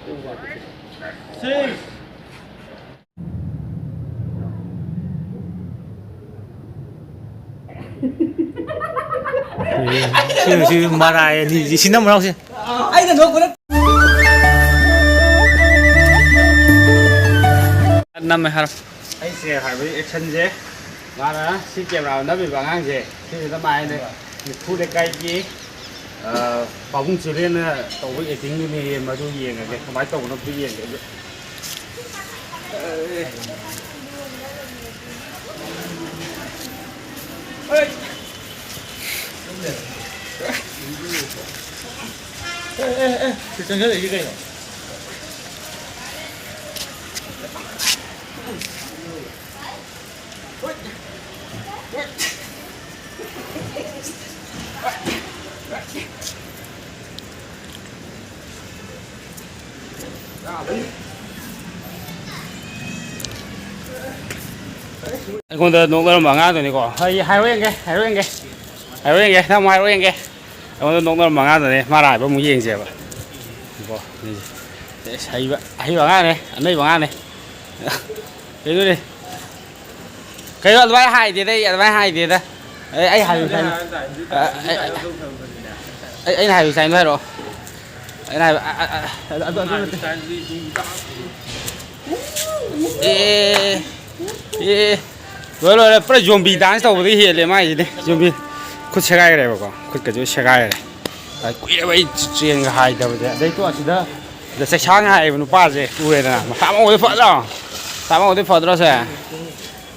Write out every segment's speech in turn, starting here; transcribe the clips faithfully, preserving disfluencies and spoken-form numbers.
ꯁꯤ, ꯁꯤ ꯃꯔꯥꯏ ꯑꯅꯤꯁꯤ ꯁꯤꯟꯅ ꯃꯅꯥꯎꯁꯦ꯫ ꯑꯩꯅ ꯅꯣꯛꯄ ꯅꯠꯇꯦ꯫ ꯅꯝꯃꯦ ꯍꯥꯏꯔꯣ꯫ ꯑꯩꯁꯦ ꯍꯥꯏꯕꯒꯤ actionꯁꯦ, ꯃꯥꯅ ꯁꯤ camera ꯅꯝꯃꯤꯕ ꯑꯉꯥꯡꯁꯦ, ꯁꯤꯁꯤꯗ ꯃꯥ ꯍꯥꯏꯅ ꯃꯤꯈꯨ ꯂꯩꯀꯥꯏꯒꯤ, ꯑ, ꯄꯥꯕꯨꯡ ꯆꯤꯔꯦꯟꯅ ꯇꯧꯕ actingꯗꯨꯅꯦꯌꯦ, ꯃꯗꯨ ꯌꯦꯡꯉꯒꯦ, ꯀꯃꯥꯏꯅ ꯇꯧꯕꯅꯣ ꯑꯝꯇ ꯌꯦꯡꯒꯦ꯫ ꯑꯦ, ꯑꯦ, ꯑꯦ, ꯁꯤ ꯆꯪꯁꯜꯂꯛꯏꯁꯤ ꯀꯩꯅꯣ? ꯑꯩꯉꯣꯟꯗ ꯅꯣꯛꯅꯔꯝꯕ ꯑꯉꯥꯡꯗꯨꯅꯤꯀꯣ꯫ ꯑꯩ ꯍꯥꯏꯔꯣ ꯌꯦꯡꯒꯦ, ꯍꯥꯏꯔꯣ ꯌꯦꯡꯒꯦ, ꯍꯥꯏꯔꯣ ꯌꯦꯡꯒꯦ, ꯅꯪ ꯑꯃꯨꯛ ꯍꯥꯏꯔꯣ ꯌꯦꯡꯒꯦ꯫ ꯑꯩꯉꯣꯟꯗ ꯅꯣꯛꯅꯔꯝꯕ ꯑꯉꯥꯡꯗꯨꯅꯦ, ꯃꯥ ꯍꯥꯏꯕ ꯑꯃꯨꯛ ꯌꯦꯡꯁꯦꯕ꯫ ꯀꯣ, ꯌꯦꯡꯁꯦ꯫ ꯑꯦꯁ, ꯍꯩꯕ, ꯑꯍꯩꯕ ꯑꯉꯥꯡꯅꯦ, ꯑꯅꯩꯕ ꯑꯉꯥꯡꯅꯦ꯫ ꯀꯩꯅꯣꯅꯦ? ꯀꯩꯅꯣ, ꯑꯗꯨꯃꯥꯏꯅ ꯍꯥꯏꯗꯦꯗ, ꯑꯩ ꯑꯗꯨꯃꯥꯏꯅ ꯍꯥꯏꯗꯦꯗ꯫ ꯑꯩ, ꯑꯩ ꯍꯥꯏꯕ ꯁꯥꯏꯅ-, ꯑ, ꯑꯩ, ꯑꯩ, ꯑꯩ, ꯑꯩꯅ ꯍꯥꯏꯕ ꯁꯥꯏꯅ ꯍꯥꯏꯔꯛꯑꯣ꯫ ꯑꯩꯅ ꯍꯥꯏꯕ, ꯑ, ꯑ, ꯑ, ꯑꯗꯨ, ꯑꯗꯨ ꯅꯠꯇꯦ꯫ ꯑꯦ, ꯑꯦ, ꯂꯣꯏꯔꯦ, ꯂꯣꯏꯔꯦ, ꯄꯨꯔꯥ zombie dance ꯇꯧꯕꯗꯒꯤ ꯍꯦꯜꯂꯦ ꯃꯥꯏꯁꯤꯗꯤ꯫ Zombie꯫ ꯈꯨꯠ ꯁꯦꯒꯥꯏꯈ꯭ꯔꯦꯕꯀꯣ, ꯈꯨꯠꯀꯁꯨ ꯁꯦꯒꯥꯏꯔꯦ꯫ ꯑ, ꯀꯨꯏꯔꯦꯕ ꯑꯩ ꯆꯦꯟꯒ ꯍꯥꯏꯗꯕꯁꯦ꯫ ꯑꯗꯩ ꯇꯣ ꯑꯁꯤꯗ, ꯁꯤꯗ ꯆꯩꯁꯥꯡ ꯍꯥꯏꯕ ꯅꯨꯄꯥꯁꯦ ꯎꯔꯦꯗꯅ, ꯃꯁꯥ ꯃꯎꯗꯤ ꯐꯗ꯭ꯔꯣ? ꯃꯁꯥ ꯃꯎꯗꯤ ꯐꯗ꯭ꯔꯣ ꯁꯦ?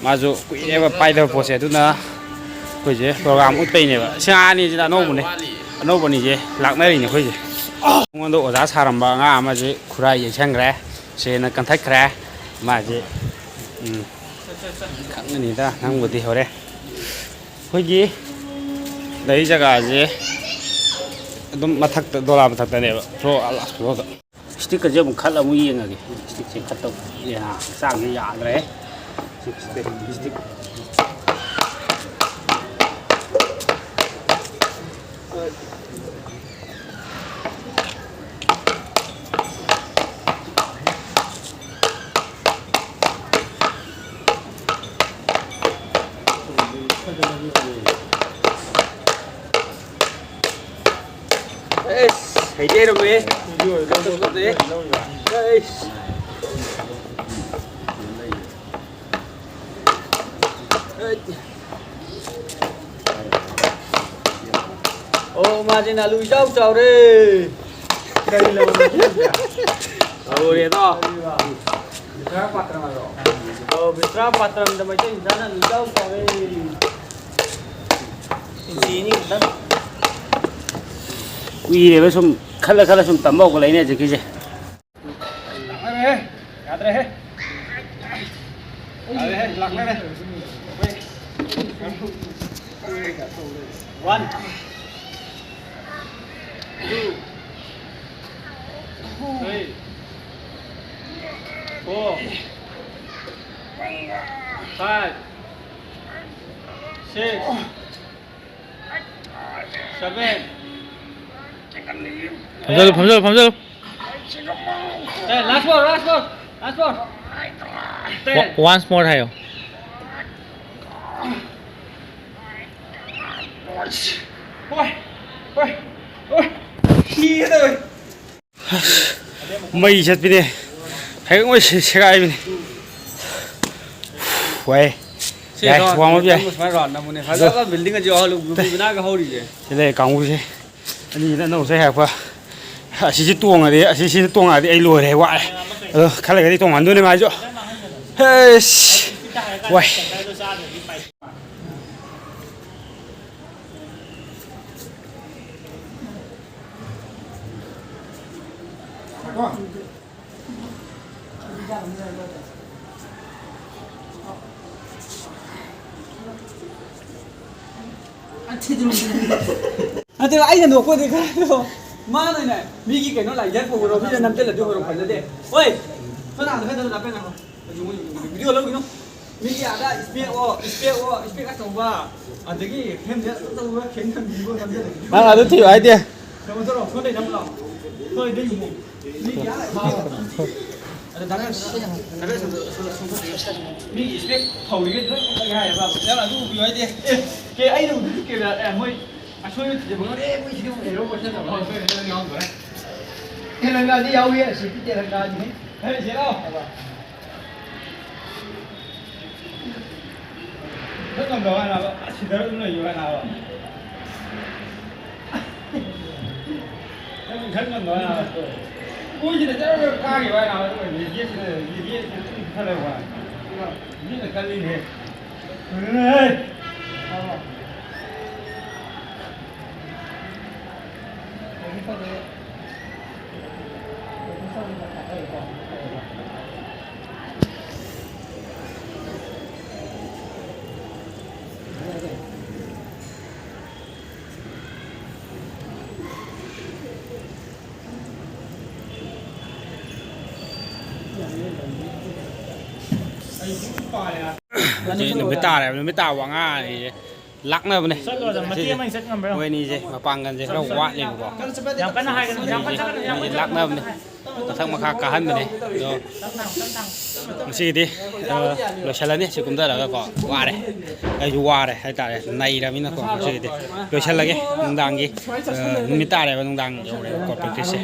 ꯃꯥꯁꯨ ꯀꯨꯏꯔꯦꯕ ꯄꯥꯏꯗꯕ ꯄꯣꯠꯁꯦ, ꯑꯗꯨꯅ ꯑꯩꯈꯣꯏꯁꯦ program ꯎꯠꯄꯩꯅꯦꯕ꯫ ꯁꯤ ꯑꯉꯥꯡ ꯑꯅꯤꯁꯤꯅ ꯑꯅꯧꯕꯅꯦ, ꯑꯅꯧꯕ ꯑꯅꯤꯁꯦ ꯂꯥꯛꯅꯔꯤꯅꯦ ꯑꯩꯈꯣꯏꯁꯦ꯫ ꯑꯩꯉꯣꯟꯗ ꯑꯣꯖꯥ ꯁꯥꯔꯝꯕ ꯑꯉꯥꯡ ꯑꯃꯁꯦ ꯈꯨꯔꯥꯏ ꯌꯩꯁꯟꯈ꯭ꯔꯦ, ꯁꯦꯅ ꯀꯟꯊꯠꯈ꯭ꯔꯦ꯫ ꯃꯥꯁꯦ, ꯎꯝ, ꯈꯪꯒꯅꯤꯗ ꯅꯪꯕꯨꯗꯤ ꯍꯣꯔꯦꯟ꯫ ꯑꯩꯈꯣꯏꯒꯤ ꯂꯩ ꯖꯒꯥꯁꯦ ꯑꯗꯨꯝ ꯃꯊꯛꯇ, ꯗꯣꯂꯥ ꯃꯊꯛꯇꯅꯦꯕ, floor, last floorꯗ꯫ Stickꯀꯁꯦ ꯑꯃꯨꯛ ꯈꯜꯂ ꯑꯃꯨꯛ ꯌꯦꯡꯉꯒꯦ꯫ Stickꯁꯦ ꯈꯠꯇꯧ-, ꯌꯥ-, ꯍꯛꯆꯥꯡꯁꯦ ꯌꯥꯗ꯭ꯔꯦ꯫ Stick, stick꯫ ꯍꯩꯗꯤ ꯍꯩꯔꯝꯃꯦ꯫ ꯀꯟꯅ ꯇꯧꯗꯦ꯫ ꯑꯩꯁ꯫ ꯑꯣ, ꯃꯥꯁꯤꯅ ꯑꯂꯨ ꯏꯆꯥꯎ ꯆꯥꯎꯔꯦ꯫ ꯀꯔꯤ ꯂꯧꯔꯒꯦ? ꯂꯧꯔꯦꯗꯣ꯫ ꯕꯤꯁ꯭ꯔꯥ ꯄꯥꯇ꯭ꯔꯝ ꯍꯥꯏꯕ꯭ꯔꯣ? ꯑꯣ, ꯕꯤꯁ꯭ꯔꯥ ꯄꯥꯇ꯭ꯔꯝꯗ ꯃꯩꯇꯩ ꯃꯆꯥꯅ ꯑꯂꯨ ꯏꯆꯥꯎ ꯆꯥꯎꯔꯦ꯫ ꯏꯟꯆꯤ ꯑꯅꯤ ꯈꯛꯇꯪ꯫ ꯀꯨꯏꯔꯦꯕ ꯁꯨꯝ ꯈꯜꯂ ꯈꯜꯂ ꯁꯨꯝ ꯇꯝꯕ ꯍꯧꯒꯠꯂꯛꯏꯅꯦ ꯍꯧꯖꯤꯛꯀꯤꯁꯦ꯫ ꯂꯥꯛꯅꯔꯦꯍꯦ꯫ ꯌꯥꯗ꯭ꯔꯦꯍꯦ꯫ ꯌꯥꯗ꯭ꯔꯦꯍꯦ, ꯂꯥꯛꯅꯔꯦ꯫ One, two, three, four, five, six, seven. ꯐꯝꯖꯜꯂꯨ, ꯐꯝꯖꯜꯂꯨ, ꯐꯝꯖꯜꯂꯨ꯫ Ten, last ball, last ball, last ball. Ten. Wa-, once more ꯍꯥꯏꯌꯣ꯫ ꯍꯣꯏ, ꯍꯣꯏ, ꯍꯣꯏ꯫ ꯁꯤꯒꯦ ꯇꯧꯋꯦ꯫ ꯑꯁ, ꯃꯩ ꯆꯠꯄꯤꯅꯦ꯫ ꯍꯌꯦꯡ ꯃꯣꯏ ꯁꯦ-, ꯁꯦꯒꯥꯏꯕꯤꯅꯦ꯫ ꯋꯥꯏ꯫ ꯁꯤ ꯌꯥꯏ, ꯔꯥꯎꯟ ꯋꯥꯡꯕ ꯌꯥꯏ꯫ ꯁꯨꯃꯥꯏꯅ ꯔꯥꯎꯟ ꯅꯃꯨꯅꯦ꯫ ꯐꯖꯕ ꯑꯗꯣ ꯕꯤꯜꯗꯤꯡ ꯑꯁꯤ ꯍꯧꯍꯜꯂꯨ, ꯅꯨꯄꯤ ꯃꯅꯥꯒ ꯍꯧꯔꯤꯁꯦ꯫ ꯁꯤ ꯂꯩ ꯀꯥꯡꯕꯨꯁꯦ꯫ ꯑꯅꯤꯁꯤꯅ ꯑꯅꯧꯕ ꯆꯍꯤ ꯍꯥꯏꯔꯛꯄ꯫ ꯑꯁꯤꯁꯤ ꯇꯣꯡꯉꯗꯤ, ꯑꯁꯤꯁꯤ ꯇꯣꯡꯉꯛꯑꯗꯤ ꯑꯩ ꯂꯣꯏꯔꯦ, ꯋꯥꯔꯦ꯫ ꯑꯗꯣ ꯈꯜꯂꯒꯗꯤ ꯇꯣꯡꯍꯟꯗꯣꯏꯅꯦ ꯃꯥꯁꯨ꯫ ꯍꯩꯁ! ꯋꯥꯏ꯫ ꯅꯠꯇꯦꯕ, ꯑꯩꯅ ꯅꯣꯛꯄꯗꯤ ꯈꯔ ꯃꯥꯅꯅꯦ ꯃꯤꯒꯤ ꯀꯩꯅꯣ ꯂꯥꯏꯖꯔ ꯄꯨꯕꯗꯣ ꯃꯤꯅ ꯅꯝꯖꯜꯂꯗꯤ ꯍꯣꯏꯔꯣꯡ ꯐꯖꯗꯦ꯫ ꯍꯣꯏ, ꯁꯣꯝ ꯅꯥꯀꯟꯗ ꯈꯔ ꯆꯠꯂꯣ, ꯂꯥꯞꯄꯦ ꯉꯥꯏꯈꯣ꯫ ꯚꯤꯗꯤꯑꯣ ꯂꯧꯈꯤꯅꯨ꯫ ꯃꯤꯒꯤ ꯑꯥꯗ ꯏꯁꯄꯦꯛ ꯑꯣ, ꯏꯁꯄꯦꯛ ꯑꯣ, ꯏꯁꯄꯦꯛ ꯑꯆꯧꯕ, ꯑꯗꯒꯤ ꯐ꯭ꯔꯦꯝꯁꯦ ꯑꯆꯧꯕ ꯈꯦꯡ ꯊꯝꯕꯤꯕ ꯅꯝꯖꯜꯂꯗꯤ꯫ ꯅꯪ ꯑꯗꯨ ꯊꯤꯌꯨ ꯍꯥꯏꯗꯦ꯫ ꯀꯩꯅꯣ ꯇꯧꯔꯣ, ꯁꯣꯝꯗ ꯂꯩ, ꯅꯝꯃꯨ ꯂꯥꯎ꯫ ꯁꯣꯝꯗ ꯌꯦꯡꯉꯨ꯫ ꯃꯤꯒꯤ ꯏꯁꯄꯦꯛ ꯐꯧꯔꯤꯒꯩ ꯂꯣꯏ ꯎꯠꯂꯒꯦ ꯍꯥꯏꯌꯦꯕ꯫ ꯅꯪ ꯑꯗꯨ ꯎꯕꯤꯌꯨ ꯍꯥꯏꯗꯦ꯫ ꯑꯦ, ꯀꯦ-, ꯑꯩꯅ ꯎꯗꯣꯏꯁꯦ ꯀꯦꯃꯦꯔꯥ, ꯑꯦ, ꯃꯣꯏ ꯁꯣꯏꯕ ꯊꯤꯖꯤꯟꯕ ꯉꯝꯗꯦ, ꯃꯣꯏꯁꯤꯗꯤ ꯑꯃꯨꯛ error ꯃꯁꯦꯟ ꯇꯧꯔꯦ꯫ ꯍꯣꯏ, ꯁꯣꯏꯕ ꯌꯥꯎꯔꯝꯗꯣꯔꯦ꯫ ꯇꯦꯂꯪꯒꯥꯗꯤ ꯌꯥꯎꯏ, ꯑꯁꯤ ꯇꯦꯂꯪꯒꯥꯗꯤ꯫ ꯍꯦ, ꯁꯤ ꯂꯥꯎ꯫ ꯈꯔ ꯉꯝꯗꯕ ꯍꯥꯏꯅꯕ, ꯑꯁ, ꯁꯤꯗ ꯑꯗꯨꯝ ꯂꯩꯌꯨ ꯍꯥꯏꯅꯕ꯫ ꯈꯔ ꯉꯝꯗꯕ ꯍꯥꯏꯅꯕ꯫ ꯃꯣꯏꯁꯤꯗ ꯖꯔ ꯖꯔ ꯀꯥꯈꯤꯕ ꯍꯥꯏꯅꯕ, ꯑꯗꯨ ꯑꯣꯏꯔꯗꯤ ꯌꯦꯠꯁꯤꯗ, ꯌꯦꯠ, ꯌꯦꯠ, ꯌꯦꯠ ꯈꯔ ꯂꯩꯕ꯫ ꯃꯤꯅ ꯀꯜꯂꯤꯅꯦ꯫ ꯍꯦ꯫ ꯍꯧꯖꯤꯛ ꯅꯨꯃꯤꯠ ꯇꯥꯔꯦ, ꯅꯨꯃꯤꯠ ꯇꯥꯕ ꯉꯥꯏꯔꯤꯌꯦ꯫ ꯂꯥꯛꯅꯕꯅꯦ꯫ ꯆꯠꯂꯣꯗ, ꯃꯇꯦꯛ ꯑꯃ ꯆꯠ ꯉꯝꯕ꯭ꯔꯥ ꯌꯦꯡꯉꯣ꯫ ꯃꯣꯏ ꯑꯅꯤꯁꯦ ꯃꯄꯥꯡꯒꯜꯁꯦ ꯈꯔ ꯋꯥꯠꯂꯦꯕꯀꯣ꯫ ꯌꯥꯝ ꯀꯟꯅ ꯍꯥꯏꯒꯅꯨ, ꯌꯥꯝ ꯀꯟꯅ ꯆꯠꯀꯅꯨ, ꯌꯥꯝ ꯃꯣꯏꯁꯦ ꯀꯟꯅ ꯂꯥꯛꯅꯕꯅꯦ꯫ ꯃꯊꯛ ꯃꯈꯥ ꯀꯥꯍꯟꯕꯅꯦ꯫ ꯑꯗꯣ ꯉꯁꯤꯒꯤꯗꯤ, ꯑ, ꯂꯣꯏꯁꯤꯜꯂꯅꯤ꯫ ꯁꯤ ꯀꯨꯝꯊꯔꯒꯀꯣ, ꯋꯥꯔꯦ꯫ ꯑꯩꯁꯨ ꯋꯥꯔꯦ ꯍꯥꯏꯇꯥꯔꯦ, ꯅꯩꯔꯃꯤꯅꯀꯣ꯫ ꯉꯁꯤꯒꯤꯗꯤ ꯂꯣꯏꯁꯤꯜꯂꯒꯦ꯫ ꯅꯨꯡꯗꯥꯡꯒꯤ, ꯑ, ꯅꯨꯃꯤꯠ ꯇꯥꯔꯦꯕ, ꯅꯨꯡꯗꯥꯡ ꯌꯧꯔꯦꯕꯀꯣ practice ꯁꯦ꯫